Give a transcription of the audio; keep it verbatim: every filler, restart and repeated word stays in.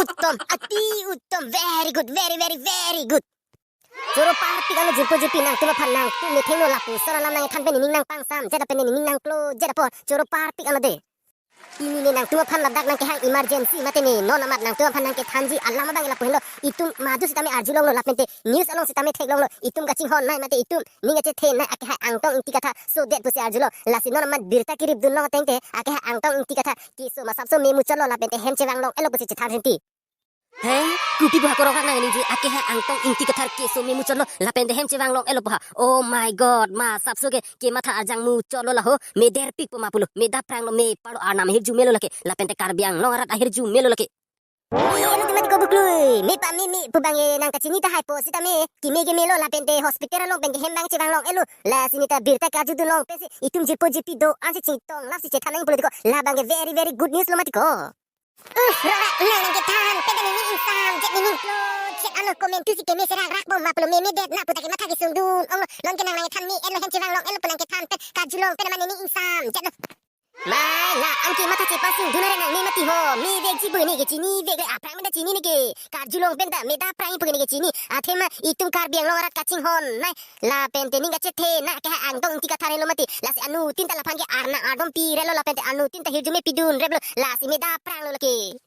Uttom, ati uttom, very good, very, very, very good. Choro parpik ano jirpo jirpi nangtum aphan nangtum methengno lapuson alam nangthan pen nening nangpangsam, jet pen nening nangklo, jet apor, choro parpik ano de. Pini ne nangtum aphan ladak nangkehang emergency mate ne non amat nangtum aphan nangkethanji alam abang lapu henlo, itum madu sitame arjulonglo lapente news along sitame theklonglo, itum kachinghon nai mate itum ning kachethe nai akehai Angtong Ingti Kathar so det pusi arjulong, lasi non amat birta kiripdunlong ateng te akehai Angtong Ingti Kathar keso masapso me muchotlo lapente hem chevanglong-etlo pusi chethan rinti. He, kopi pu ha korokrak nangningje, akehai Angtong Ingti Kathar keso me muchotlo lapente hem chevanglong-etlo pu ha. Oh my God, masapso ke kematha arjang muchotlo laho, me derpikpo ma pulo, me dapranglo, me parlo, arnam ahirjume lo lake, lapente Karbi Anglong arat ahirjume lo lake. Me ano temat ko buklui, me pame me pu abang e nangkachini tahai po sitame, keme kemelo lapente hospital along pen ke hem abang chevanglong-etlo, lasi ne ta birta karjudunlong pensi itum jirpo jirpi do-an si chingtong lasi chethan nang pulo tiko, labang ke very, very good news lo mati ko. Uh, rora, nang nangkethan pen ta nening ingsam, jet nening klo, jet ano comment tu si keme serak rak bom ma pulo, me me det na pu ta kematha kesungdun onglo, non ke nang nangkethan me-etlo, hem chevanglong-etlo pu nangkethan pen karjulong pen ma nening ingsam jet lo. Mai, la-an kematha chepasungdun are nang me mati ho, me vekji pu ne kechini vek le, aphrang me ta chini ne ke, karjulong pen ta me daprang pu ne kechini, athema itum Karbi Anglong arat kachinghon nai, lapente ning kachethe nai akehai Angtong Ingti Kathar lo mati, lasi anuttin ta laphan ke arnam ardom pirelo lapente anuttin ta hirjume pidunreplo, lasi me dapranglo lake.